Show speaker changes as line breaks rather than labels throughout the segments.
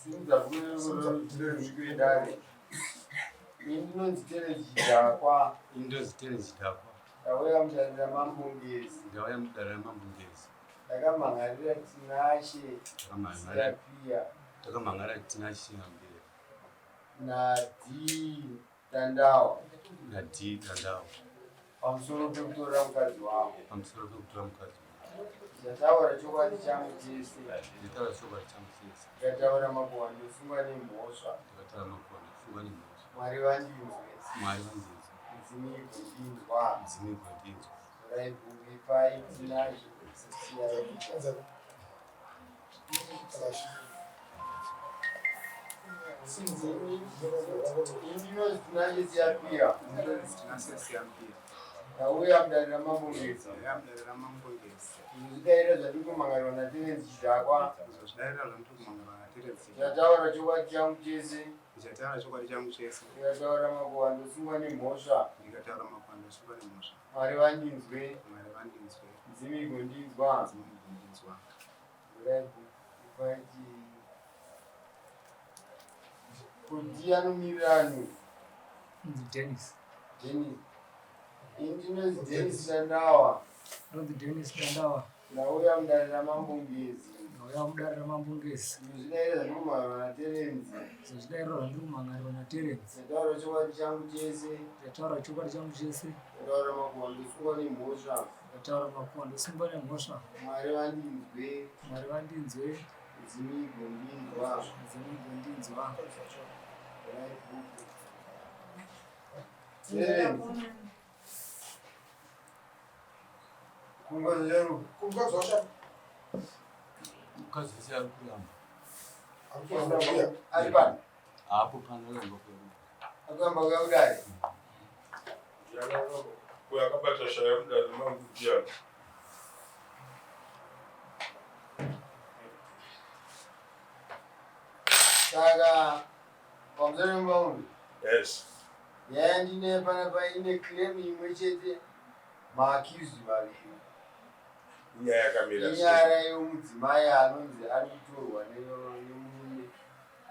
Simudza bhuku dare. Ini ndinonzi Terence Chidhakwa.
Ini ndonzi Terence Chidhakwa.
Ndauya mudare raMambo Ngezi.
Ndauya mudare raMambo Ngezi.
Ndakamhan'arira Tinashe Siapia
Ndakamhan'ara Tinashe Siapia
naD Dandawa.
NaD Dandawa.
Pamusoro pekutora mukadzi wavo.
Pamusoro pekutora mukadzi wavo.
Ndataura chokwadi changu chese.
Ndataura chokwadi changu chese.
Ndikataura makuhwa ndosungwa nemhosva.
Ndikataura makuhwa ndosungwa nemhosva.
Mwari vandinzwe.
Mwari vandinzwe.
Midzimu igondinzwa.
Midzimu igondinzwa.
Torai bhuku ipai Tinashe Siapia. Ini ndinonzi Tinashe Siapia.
Tinashe Siampia.
Ndauya mudare raMambo Ngezi.
Ndauya mudare raMambo Ngezi.
Kuzvidaira zvandiri kumhan'arirwa naTerence Chidhakwa.
Kuzozvidairira zvandiri kumhan'arirwa naTerence.
Ndichataura chokwadi changu chese.
Ndichataura chokwadi changu chese.
Ndikataura makuhwa ndosungwa nemhosva.
Ndikataura makuhwa ndosungwa nemhosva.
Mwari vandinzwe.
Mwari vandinzwe.
Midzimu igondinzwa.
Midzimu igondinzwa.
Torai bhuku ipai Kuti anomirira ani?
Dennis.
Dennis. Ini ndinonzi Dennis Dandawa.
Ndonzi Dennis Dandawa.
Ndauya mudare raMambo Ngezi.
Ndauya mudare raMambo Ngezi.
Kuzvidaira zvandiri kumhan'arirwa naTerence.
Kuzozvidairira zvandiri kumhan'arirwa naTerence.
Ndataura chokwadi changu chese.
Ndataura chokwadi changu chese.
Ndataura makuhwa ndosungwa nemhosva.
Ndataura makuhwa ndosungwa nemhosva.
Mwari vandinzwe.
Mwari vandinzwe.
Midzimu igondinzwa.
Midzimu igondinzwa.
Torai bhuku. Terence. Kungozi
Kungozi
Mukadzi wese ari kuramba.
Ari pano.
Haapo pano aramba kuuya.
Akuramba kuuya kudare.
Uyo akabata shaya mudare mangu ndiani?
Saka pamusoro pembaumbi.
Yes.
Nyaya ndine panapa ine claim imwe chete maaccused vaviri.
Inyaya yakamira sei?
Inyaya yemudzimai anonzi ari kutorwa nemurume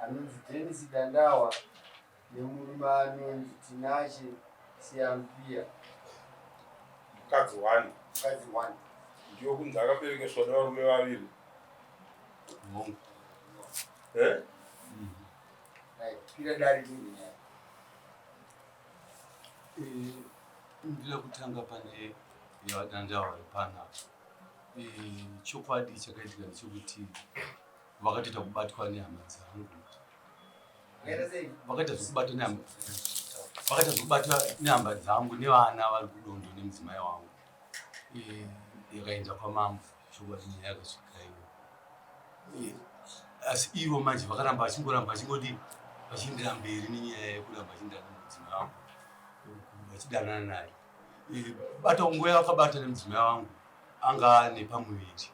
anonzi Dennis Dandawa nemurume anonzi Tinashe Siampia.
Mukadzi one.
Mukadzi one.
Ndiyo kunzi akaberekeswa nevarume vaviri.
Hongu.
Eh?
Right. Kwira dare ringe nyaya.
Ndinoda kutanga pane yaVaDandawa vari panapa. Chokwadi chakaitika ndechekuti vakatoita kubatwa nehama dzangu.
Vakaita sei?
Vakaita zvekubatwa nehama vakaita zvekubatwa nehama dzangu nevana vari kudondo nemudzimai wangu. Yakaenda kwamambo chokwadi nyaya yakasvika iyo. Asi ivo manje vakaramba vachingoramba vachingodi vachiendera mberi nenyaya yekuramba vachiendera nemudzimai wangu vachidanana naye. Bata nguva yavakabata nemudzimai wangu anga ane pamuviri,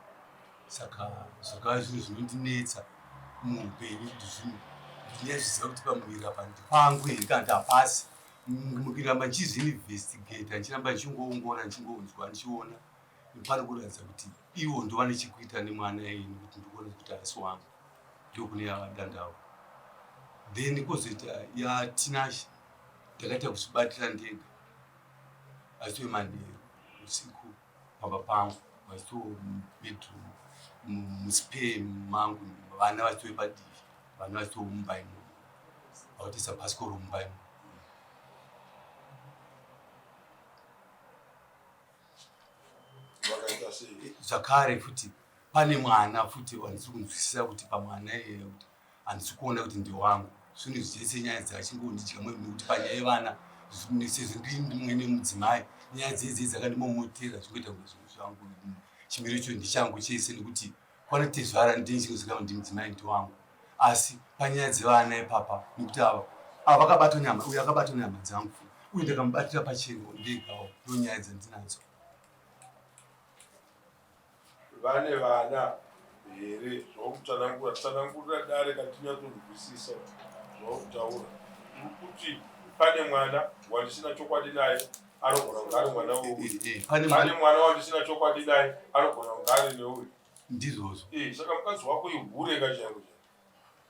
saka zvakava zvinhu zvinondinetsa muupenyu kuti zvinhu ndinyaziziva kuti pamuviri apa ndipangu here kana kuti hapasi. Mukuramba ndichizviinvestigata ndichiramba ndichingoongora ndichingonzwa ndichiona pari kuratidza kuti ivo ndovane chekuita nemwana iyeye nekuti ndikuona kuti haasi wangu. Ndokune yaVaDandawa. Then kwozoita yaTinashe, ndakaita kuzvibatira ndega asi wemanheru usiku pamba pangu vachitoo mubedroom muspare mangu, vana vachitove padivi, vana vachitove mumba imomo, vakatoisa bhasikoro mumba imomo.
Vakaita sei?
Zvakare futi pane mwana futi wandisi kunzwisisa kuti pamwana iyeye kuti handisi kuona kuti ndewangu. Zvinhu zvese nyaya dzachingonidya mwoyo nekuti panyaya yevana sezvo ndiri mwene mudzimai, nyaya dzedze dzakandimomotera zvingoita kunge zvinhu zvangu, chimiro icho ndichangu chese nekuti kwana tezvara ndinchingosvika kuti mudzimai ndewangu, asi panyaya dzevana ipapa nekuti ava ava vakabatwa nehama, uyu akabatwa nehama dzangu uyu ndakamubatira pachena ndegawo, ndo nyaya dzandinadzo.
Vane vana here zvawakutsanangura? Tsanangurira dare kana tinyatsonzwisisa zvawakutaura. Uri kuti pane mwana wandisina chokwadi naye anogona kunge ari mwana weuyu.
Pane
Pane mwana wandisina chokwadi naye anogona kunge ari neuyu.
Ndizvozvo.
Saka mukadzi wako ihure kachaiko chaiko.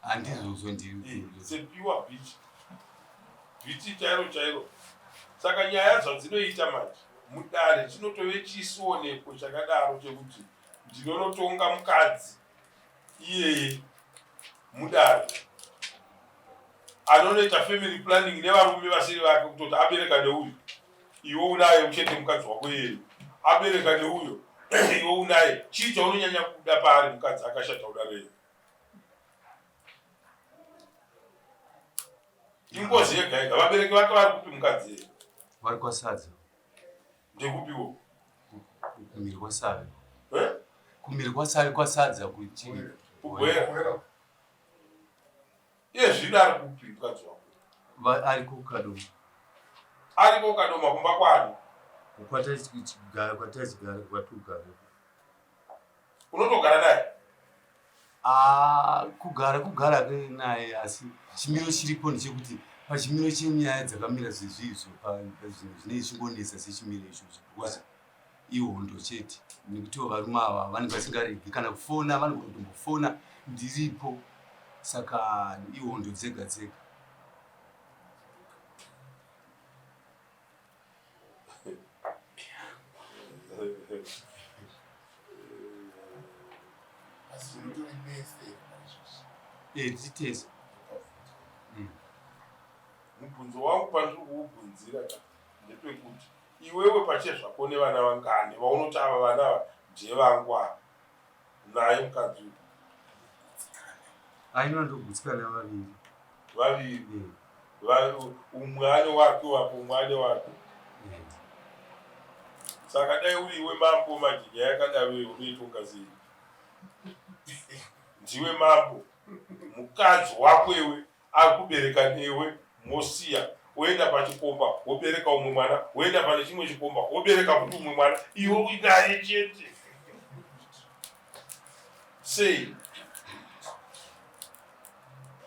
Handizvozvo ndiri.
Sepiwa beach. Beach chairo chairo. Saka nyaya zvadzinoita manje mudare chinotove chisioneko chakadaro chekuti ndinonotonga mukadzi iyeye mudare anonoita family planning nevarume vasiri vake kutoti abereka neuyu iwe unaye uchete mukadzi wako iyeye abereka neuyo iwe unaye chii chaunonyanya kuda paari mukadzi akashata udarei ingozi yega yega vabereki vake vari kupi mukadzi yeye
vari kwasadza
ndekupiwo
kumiri kwasavi eh? kumiri kwasavi kwasadza kuchii
kugwera iye zvino ari kupi mukadzi wako
ari kukadoma
ariko kukadoma kumba kwani
kwatachigara kwatugara
unotogara naye
ah, kugara kugara naye asi chimiro chiripo ndechekuti pachimiro chenyaya dzakamira sezviizvo pazvinhu zvinenge zvichingonetsa sechimiro ichocho because ihondo chete nekutiwo varume ava vanenge vasingaregi kana kufona vanogona kutombofona ndiripo saka ihondo dzega dzega Eh, titese
mm. mubvunzo wangu pandiri kuubvunzira ka ndepekuti iwewe pachezvako nevana vangani vaunoti ava vana ava ndevangu ava naye mukadzi uyu
aina ndogutsikana vaviri
vaviri mm. Umwe ane wake wapo umwe ane wake mm. Saka dai uri iwe mambo manje nyaya yakadaro iyo unoitonga sei? Ndiwe mambo mukadzi wako iwe akubereka newe mosiya woenda pachikomba wobereka umwe mwana woenda pane chimwe chikomba wobereka futi umwe mwana iwe uinaye chete sei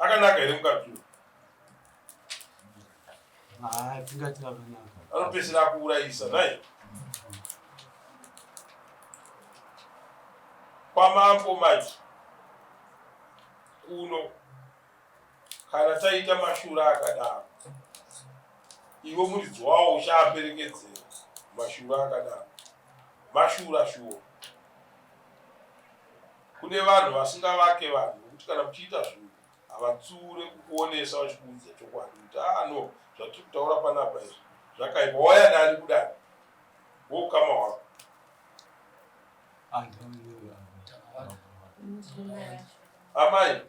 akanaka here mukadzi uyu
ah, tingati akanaka
anopedzisira akuurayisa nai kwamambo manje kuno kana taita mashura akadaro iwe muridzi wawo uchaaperekedzera mashura akadaro mashura shuwa Kune vanhu vasingavake vanhu vekuti kana muchiita zvinhu havatsiure kukuonesa vachikuudza chokwadi kuti ah no zvatiri kutaura panapa izvi zvakaipa wauya nani kudai woukama hwako amai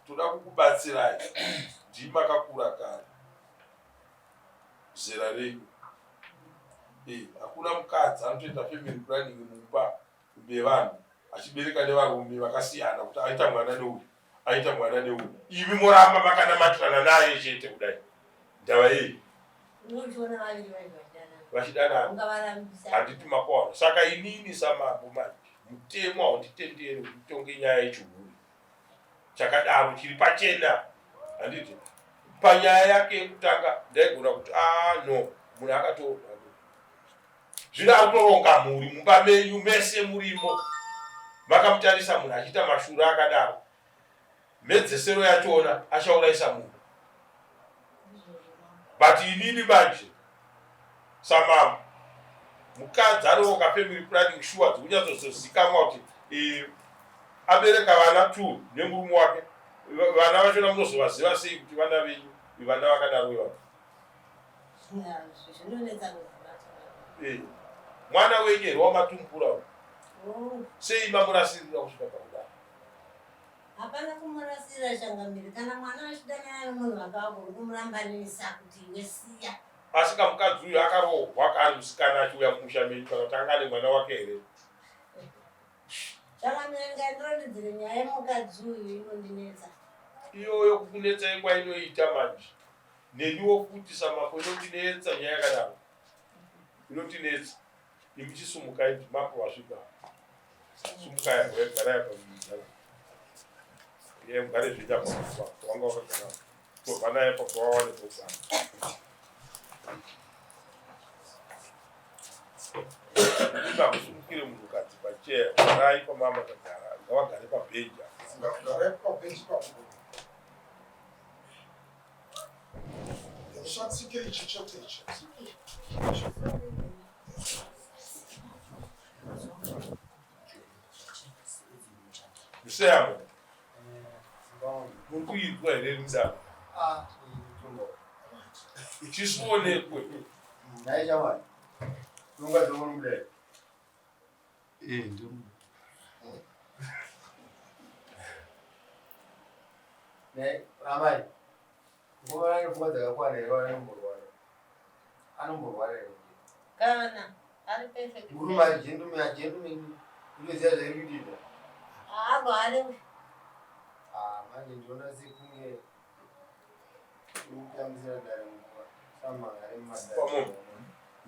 toda kukubatsirai ndimi makakura kare zera renyu eh, hakuna mukadzi anotoita family planning mumba mevanhu achibereka nevarume vakasiyana kuti aita mwana neuyu aita mwana neuyu imi moramba makanamatirana naye chete kudai ndava yei vachidanana handiti makwaona saka inini samambo manje mutemo haunditendere kuti nditonge nyaya yechihure chakadaro chiri pachena handiti panyaya yake yekutanga ndaigona kuti ah no munhu akatorwa zvino akutoronga mhuri mumba menyu mese murimo makamutarisa munhu achiita mashura akadaro mhedzesero yachona achaurayisa munhu but inini manje samambo mukadzi anoronga family planning shuwa dzikunyatsozozikamwa kuti eh, abereka vana two nemurume wake vana vachona munozovaziva sei kuti vana venyu vana vakadaro ivavo eh, mwana wenyu here wamatumbura oh. Sei mamurasirira kusvika pakudaro
Hapana kumurasira changamire. Kana mwana achidanana nemunhu wake wako kumurambanisa kuti iwe siya.
Asi kamukadzi uyu akarohwa kaari musikana achiuya mumusha menyu kana kuti anga ane mwana wake here?
Changamire ndingandirondedzere nyaya yemukadzi uyu inondinetsa.
Iyoyo kukunetsai kwainoita manje. Neniwo futi samambo inondinetsa nyaya yakadaro. Inondinetsa. Imi chisumukai ndimapo vasvika. Sumukai apo garai apa mudhara. Iye mugare zviita pa wanga wakagara. Tobva naye pa wawane pokugara. Imi hamusumukire munhukadzi pacheya garai pamama kagara ngavagare pabhenji apa.
Garai pabenchi papo. Usatsike ichi chete ichi.
Museyamo. Muri kuitwa here mudaro?
Ah,
Chisionekwe.
Nhai shamwari. Unga zvomunomuda.
Eh, ndomuda.
Nhai amai. Mukomana ane pfungwa dzakakwana here anomborwara? Anomborwara here?
Kana ari perfect.
Murume ari gentleman, gentleman unoziva zvairi kuita.
Haarwari.
Ah, manje ndinoona sekunge urikutambisira dare nguva. Samhangare mumadare.
Pamwe.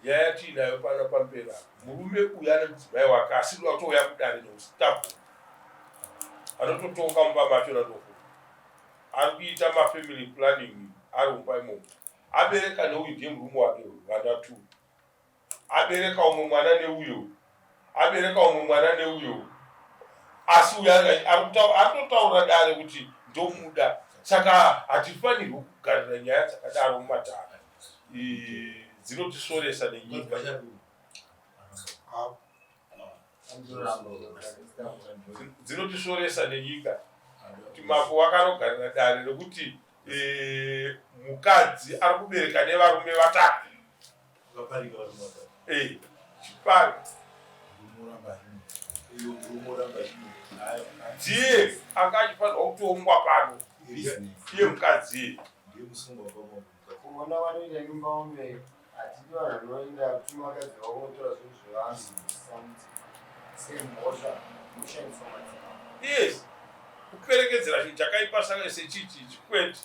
Nyaya yatiinayo pano pamberi apa, murume uyu ane mudzimai wake asi atouya kudare neustabhoni. Anototonga mumba macho natofunga. Ari kuita mafamily planning ari mumba imomo. Abereka neuyu ndiye murume wake uyu, vana two. Abereka umwe mwana neuyo. Abereka umwe mwana neuyo. Asi uyu arikutotaura dare kuti ndomuda. Saka hatifanirwi kugarira nyaya dzakadaro mumatare. Dzinotisoresa nenyika. Dzinotisoresa nenyika. Kuti mambo wakanogarira dare rekuti eh, mukadzi ari kubereka nevarume vatatu. Eh, chipari. Ndiye anga achifanirwa kutongwa pano. Iye mukadzi.
Kuona vanoita imba ombe hatidi vanhu vanoenda kutuma vakadzi vavo kunotora zvinhu zvevanhu semhosva kushandisa madzimai.
Yes. Kuperekedzera chinhu chakaipa sechichi chikwete.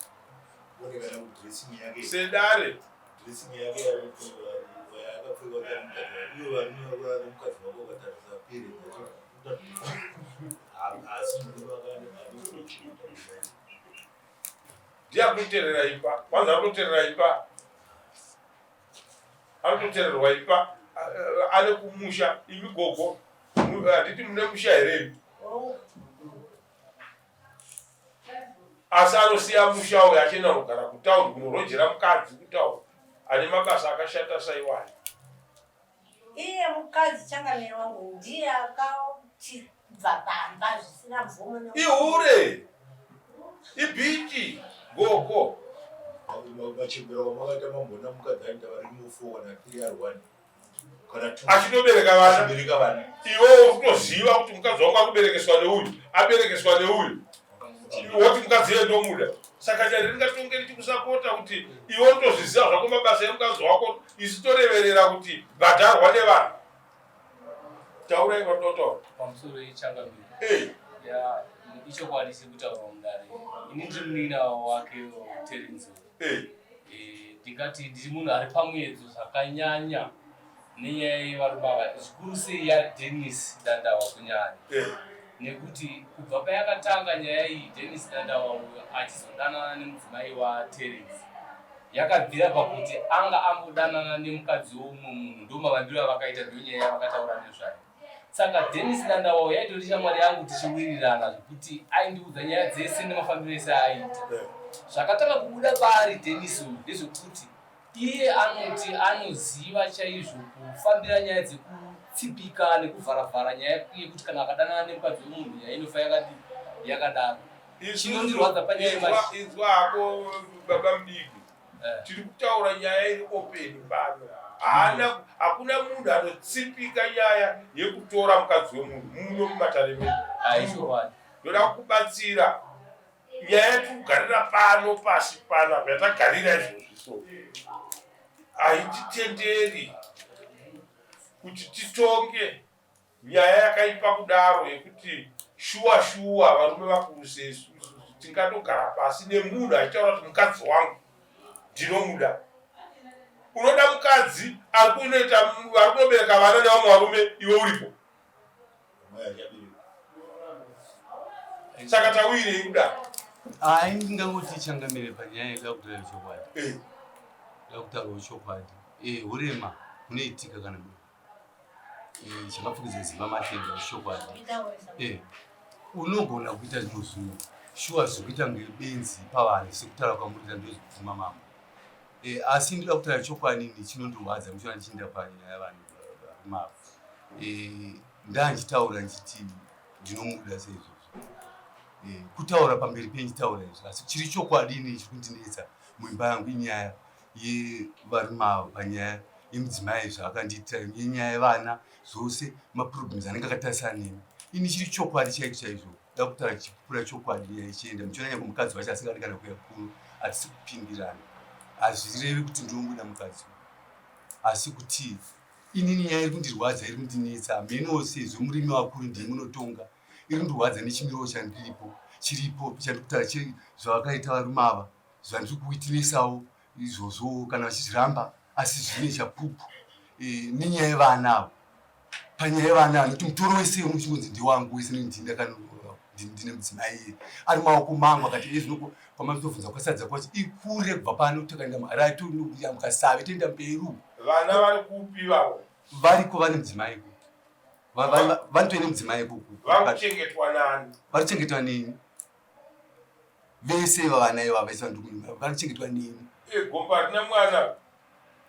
Sedare. Ndiye akuterera imba. Kwanza akuterera imba. Anototererwa imba. Ane kumusha imi gogo. Handiti mune musha here imi? Asi anosiya musha uyu achienda kunogara kutaundi kunorojera mukadzi kutaundi ane mabasa akashata saiwayo.
Iye mukadzi changamire wangu ndiye akatibva pamba zvisina mvumo.
Ihure! Ibhichi! Gogo!
Machembera kwamakaita mamboona mukadzi aita vari mu4 kana 3 ari 1 kana 2
Achitobereka vana.
Achibereka vana.
Iwe unoziva kuti mukadzi wangu akuberekeswa neuyu, aberekeswa neuyu. Woti mukadzi iye ndomuda. Saka dare ringatonge richikusapota kuti iwe unotozviziva zvako mabasa emukadzi wako, isu toreverera kuti bhadharwa nevanhu. Taurai vanotaura.
Pamusoro yechangamire.
Eh.
Ya, ichokwadi chiri kutaurwa mudare. Ini ndiri munin'ina wake Terence.
Eh.
Ndingati ndiri munhu ari pamuedzo zvakanyanya nenyaya yevarume ava, zvikuru sei yaDennis Dandawa kunyanya. Nekuti kubva payakatanga nyaya iyi, Dennis Dandawa uyu achizodanana nemudzimai waTerence, yakabvira pakuti anga ambodanana nemukadzi weumwe munhu, ndomavambiro avakaita, ndonyaya yavakataura nezvayo. Saka Dennis Dandawa yaitori shamwari yangu tichiwirirana zvekuti aindiudza nyaya dzese nemafambiro ese aaiita. Zvakatanga kubuda paari Dennis uyu ndezvekuti iye anoti anoziva chaizvo kufambira nyaya dzekutsipika nekuvharavhara nyaya yekuti kana akadanana nemukadzi wemunhu nyaya inofa yakadii yakadaro. Chinondirwadza panyaya yemashi.
Inzwa hako baba mudiki. Tiri kutaura nyaya iri open pano. Haana, hakuna munhu anotsipika nyaya yekutora mukadzi wemunhu muno mumatare medu.
Aichokwadi.
Ndoda kukubatsira nyaya yatiri kugarira pano pasi pano apa yatagarira izvozvi so haititenderi kuti titonge nyaya yakaipa kudaro yekuti shuwa shuwa varume vakuru sesu tingatogara pasi nemunhu achitaura kuti mukadzi wangu ndinomuda. Unoda mukadzi ari kunoita ari kunobereka vana nevamwe varume iwe uripo. Saka tawirei kudaro?
Hayi, ndingangoti changamire panyaya yekuda kutaura chokwadi. Kuda kutaurawo chokwadi. Hurema hunoitika kana chakapfukidza zimba matenga chokwadi. Unogona kuita zvimwe zvinhu shuwa zvekuita kunge benzi pavanhu sekutaura kwamurikuita ndozvibvuma mambo. E, asi ndoda kutaura chokwadi ini chinondirwadza muchiona ndichienda panyaya vanhu varume ava. E, ndandichitaura ndichiti ndinomuda seizvozvo. E, kutaura pamberi penyu ndichitaura izvi asi chiri chokwadi ini chiri kundinetsa muimba yangu inyaya yevarume ava panyaya yemudzimai zvaakandiitira yenyaya yevana zvose maproblems anenge akatarisana neni ini chiri chokwadi chaizvo chaizvo da kutaura chipupura chokwadi nyaya ichienda muchiona nyange mukadzi wacho asingadi kana kuya kuno hatisi kupindirana hazvirevi kuti ndinomuda mukadzi asi kuti inini nyaya iri kundirwadza iri kundinetsa hameno sezvo murimi vakuru ndimi munotonga iri kundirwadza nechimiro chandiripo chiripo chandikutaura zvavakaita varume ava zvandiri kuwitinesawo izvozvo kana vachizviramba asi zvine chapupu e, nenyaya yevana avo panyaya yevana nokuti mutoro wese unochingonzi ndewangu wese ndine mudzimai iye ari maoko mangu akati ezvino kwamazobvunza kwasadza kwacho ikure kubva pano takaenda muharare toyambuka save toenda mberi uku
vana vari kupi vavo
variko vane mudzimai ko vanotoine mudzimai koko
vari kuchengetwa nani
vari kuchengetwa neni vese vana ivava vese vanduku vanochengetwa neni
eh, gomba harina mwana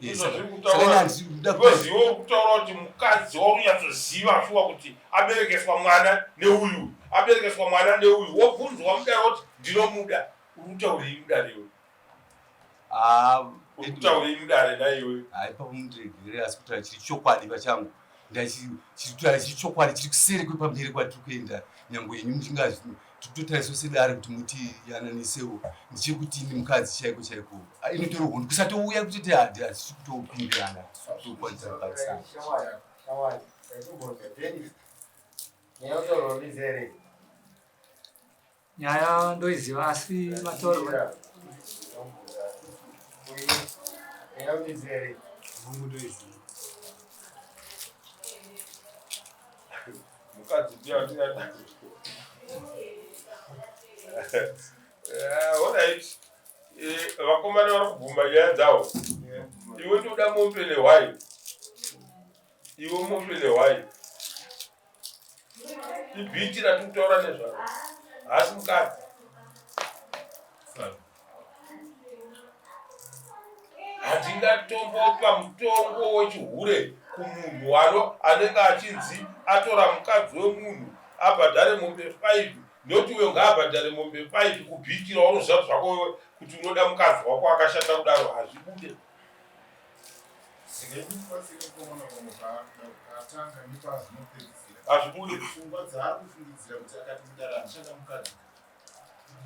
izvozvirikutaurazivo kutaura kuti mukadzi wakunyatsoziva shuwa kuti aberekeswa mwana neuyu aberekeswa mwana neuyu wobvunzwa mudare kuti ndinomuda uri kutaurei mudare iwe
ah,
uri kutaurei mudare naiwe
ipapo mundiregerere asi kutaura chiri chokwadi pachangu ndachiri chiri chokwadi chiri kuseri kwepamberi kwatiri kuenda nyange yenyu muchinga tikutotariswa sedare kuti muti yananisewo ndichekuti ini mukadzi chaiko chaiko ah, inotori hondo kusatouya kutoti hadi hatisi kutopindirana tokwanisa kubatsana
Nyaya ndoiziva asi matauro
mukadzi ndiye andingada alright eh, vakomana vari kubvuma nyaya dzavo iwe ndoda mombe nehwai iwe mombe nehwai ibhiti ratiri kutaura nezvaro haasi mukadzi handingatombopa mutongo wechihure kumunhu wano anenge achinzi atora mukadzi wemunhu abhadhare mombe 5 nekuti uyo ngaabhadhare mombe 5 kubhitira unoziva zvako wewe kuti unoda mukadzi wako akashata kudaro hazvibude
Hazvibude pfungwa dzaari kufungidzira kuti akati mudare handichada mukadzi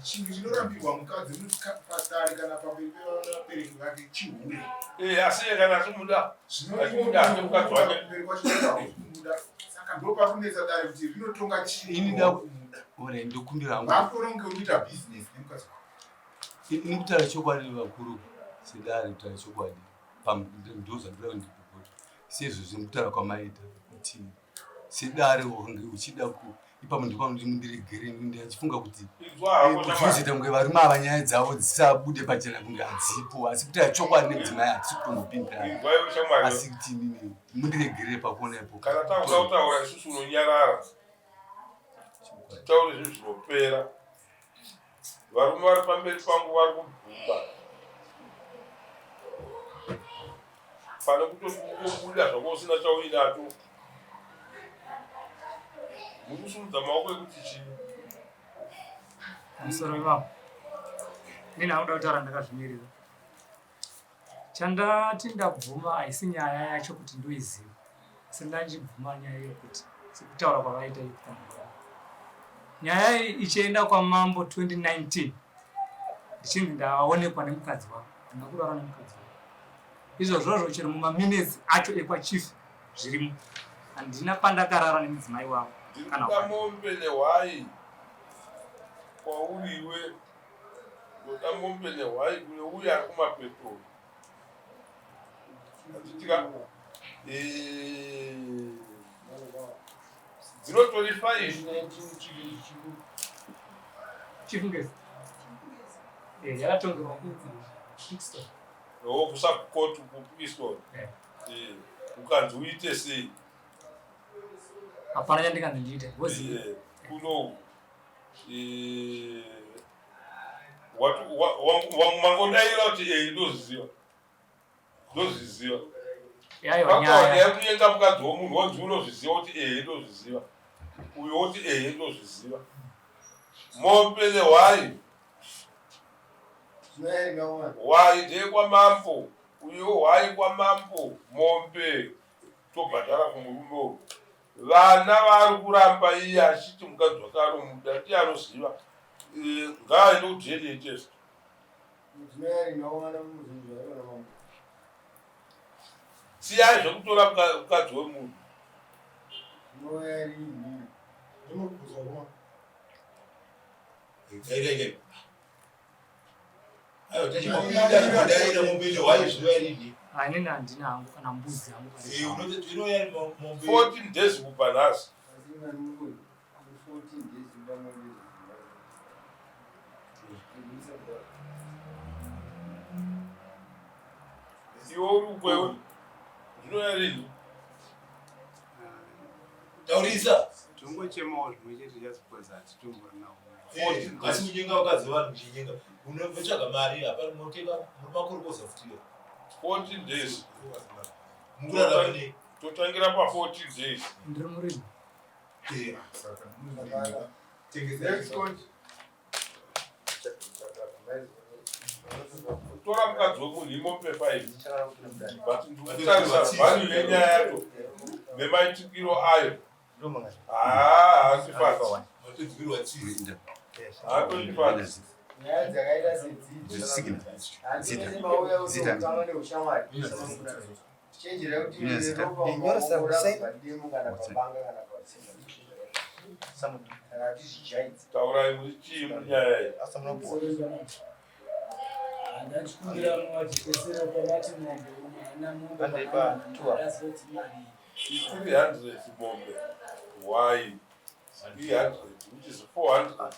chinhu chinorambirwa mukadzi padare kana pamberi pevabereki vake chihure
eh, asi kana achimuda achimuda ane mukadzi wake
mberi kwacho kumuda saka ndopakunetsa dare kuti rinotonga chii
ini ndakuda ndokumbira hangu
vakutoona kunge unoita business nemukadzi wako
Ini kutaura chokwadi vakuru sedare kutaura chokwadi ndozvandoda kundipopota sezvo zvemukutaura kwamaita kuti sedare wange uchida ku ipapo ndopanoti mundiregere ndachifunga kuti zvizoita kunge varume ava nyaya dzavo dzisabude pachena kunge hadzipo asi kutaura chokwadi nemudzimai hatisi kutombopindirana asi kuti inini mundiregerere pakuona ipo
kana takuda kutaura isusu unonyarara titaure zvinhu zvinopera Varume vari pamberi pangu vari kubvuma pane kutoti ungobuda zvako usina chauinacho. Muri kusimudza maoko ekuti chii?
Pamusoro ipapo ndini akuda kutaura ndakazvimirira. Chandati ndabvuma haisi nyaya yacho kuti ndoiziva asi ndanjibvuma nyaya yekuti sekutaura kwavaita ikutanga nyaya iyi ichienda kwamambo 2019 ndichinzi ndaonekwa nemukadzi wavo handina kurara nemukadzi wavo izvozvozvo chero mumaminutes acho ekwachief zvirimo handina pandakarara nemudzimai wavo
kana mombe nehwai kwauri iwe Ndoda mombe nehwai kune uya ari kumapeto. Handitika eh, dzinotori five.
Chief Ngezi. Eh, yakatongerwa kuKingston.
Oh, kusubcourt kuKingston.
Eh.
Eh, ukanzi uite sei?
Hapana chandikanzi ndiite. Because
Eh, kuno Eh, mangodaira kuti eh, ndozviziva ndozviziva
Yaiwa nyaya.
Kunyenga mukadzi womunhu wonzi unozviziva kuti ehe ndozviziva, uyo woti ehe ndozviziva. Mombe nehwai, hwai ndeyekwamambo, uyo hwai kwamambo, mombe tobhadhara kumurume uyu. Vana vaari kuramba iye achiti mukadzi wake anomuda ndiye anoziva. Eh, ngaaende kuDNA test. Siyai zvekutora mukadzi wemunhu.
Inini handina hangu kana mbudzi yangu.
14 days kubva nhasi. Iwe uri ukwewe zvinoya rini?
Taurisa.
Tongochemawo zvimwe chete just because hatitomborinawo.
Asi kunyenga vakadzi vanhu muchinyenga unotsvaga mari hapana munotenga muri makorokoza futi.
14 days.
Mukurarama nei?
Totangira pa 14 days.
Ndiri murimi.
Kutora mukadzi wemunhu imombe 5 but ndikutarisa value yenyaya yacho nemaitikiro ayo. Haa, haasifadzi. Haatondifadzi.
Nyaya dzakaita sedzidzi handinese mauya kutotama neushamwari, chenjera kuti ropa ukaongorora kana pabanga kana kana tizvijaidzi.
Taurai muri chii munyaya iyi?
Ndachikumbira muvajekesere pamati mombe umwe ana mombe azoti mari.
300 mombe, hwai 300, which is 400.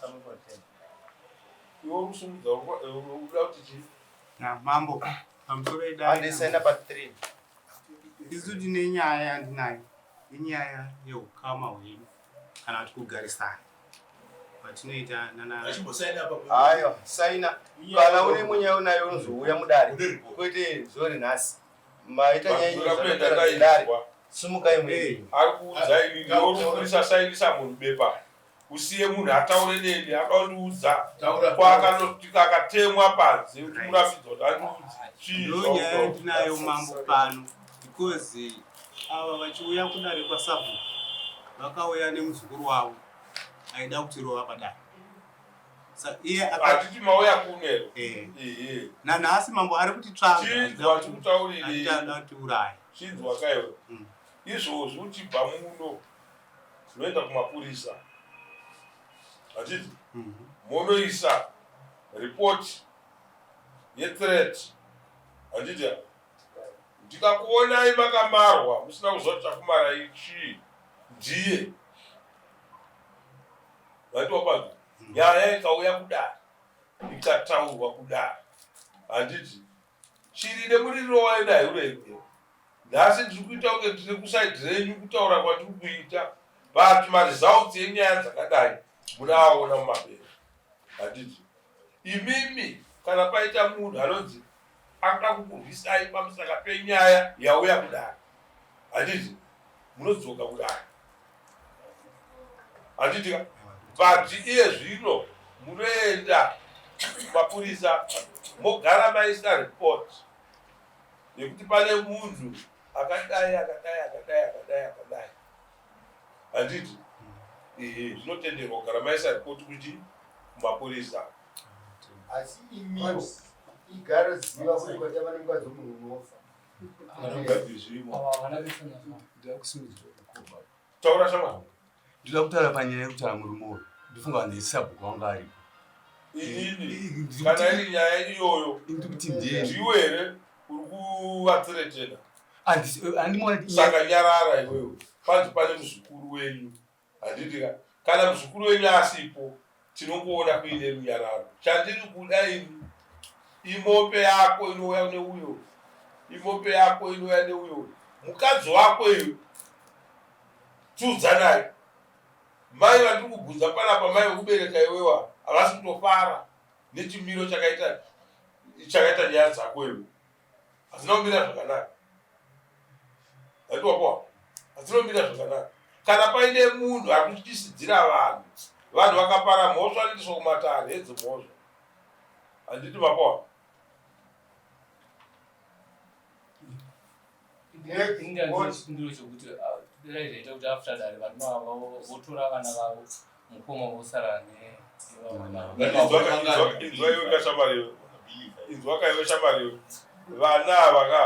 Iwe uri kusumudza uda kuti chii?
Mambo, pamusoro idare.
Andisaina pa 3.
Isu tine nyaya yandinayo, inyaya yeukama hwedu kana kuti kugarisana kwatinoita nana.
Aiwa, saina. Kana une imwe nyaya unayo unozouya mudare, kwete zuva renhasi. Maita nyaya
Ndinoda kuenda
dare.
ndaizwa.
Simukai muende.
Ari kuudza inini, uri kuburisa sainisa munhu bepa, usiye munhu ataure neni ada kundiudza kwaakanotika akatemwa panze kuti murambidza kuti andiudze chii.
Ndo nyaya yandinayo mambo pano, because ava vachiuya kudare kwasabhuku vakauya nemuzukuru wavo aida kutirova padare. Iye
Hatiti mauya kunero?
Eh. Nanhasi mambo ari kutitsvaga.
Chinzwa chikutaurirei.
Achida kutiuraya.
Chinzwa kaiwe, izvozvi uchibva muno unoenda kumapurisa, hatiti? Monoisa ripoti yethreat, handiti? Ndikakuonai makamarwa musina kuziva kuti chakumarai chii, ndiye vaitiwa panzo. Nyaya ikauya kudare ikataurwa kudare, handiti? Chiri nemuririro waenda hurege. Nhasi ndiri kuita kunge ndiri kuside renyu kutaura kwandiri kuita, but maresults enyaya dzakadai munoaona mumabere, handiti? Imimi kana paita munhu anonzi anoda kukurwisai pamusaka penyaya yauya kudare, handiti? Munodzoka kudare, handiti ka? But iye zvino munoenda kumapurisa mogara maisa report yekuti pane munhu akadai akadai akadai akadai akadai, handiti? Ehe, zvinotenderwa kugara maisa ripoti kuti kumapurisa.
Asi imiwo igaro ziva kuti kwatava nemukadzi womunhu unofa.
Taura shamwari.
Ndinoda kutaura panyaya yekutaura murume uyu. Ndifunga vanhu esabhuku vanga aripo.
Inini kana iri nyaya iyoyo,
ndikuti ndiye
ndiwe here uri kuvathreatena?
Handimuona.
Saka nyarara iwewe. Panzi pane muzukuru wenyu, handiti ka? Kana muzukuru wenyu asipo, tinongoona kuine runyararo. Chandiri kuda ini imombe yako inouya neuyo, imombe yako inouya neuyo, mukadzi wako iwe tiudzanai. Mai vandiri kubvunza panapa mai vekubereka iwewa havasi kutofara nechimiro chakaita chakaita nyaya dzako iwe. Hazina kumira zvakanaka. Hatiwapoa. Hazina kumira zvakanaka. Kana paine munhu ari kutyisidzira vanhu, vanhu vakapara mhosva vanoendeswa kumatare edzimhosva. Handiti mapoa?
Chikumbiro chokuti ah, dai zvaita kuti after dare varume ava votora vana vavo mukoma vosara
inzwa iwe kashamwari iwe inzwa ka iwe shamwari iwe vana ava ka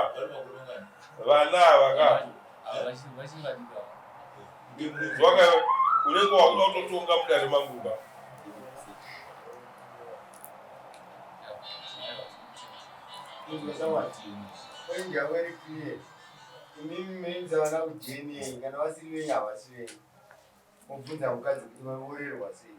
vana ava ka inzwa ka iwe unenge wakuda kutotonga mudare mangu ka
Point yako iri clear. Imimi meinza vana kuDNA kana vasiri venyu havasi venyu. Mobvunza mukadzi kuti mavorerwa sei.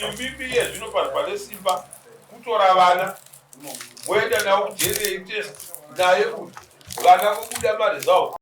Imimi iye zvino panhu pane simba kutora vana moenda navo kuDNA test naye uyu vana vobuda maresults.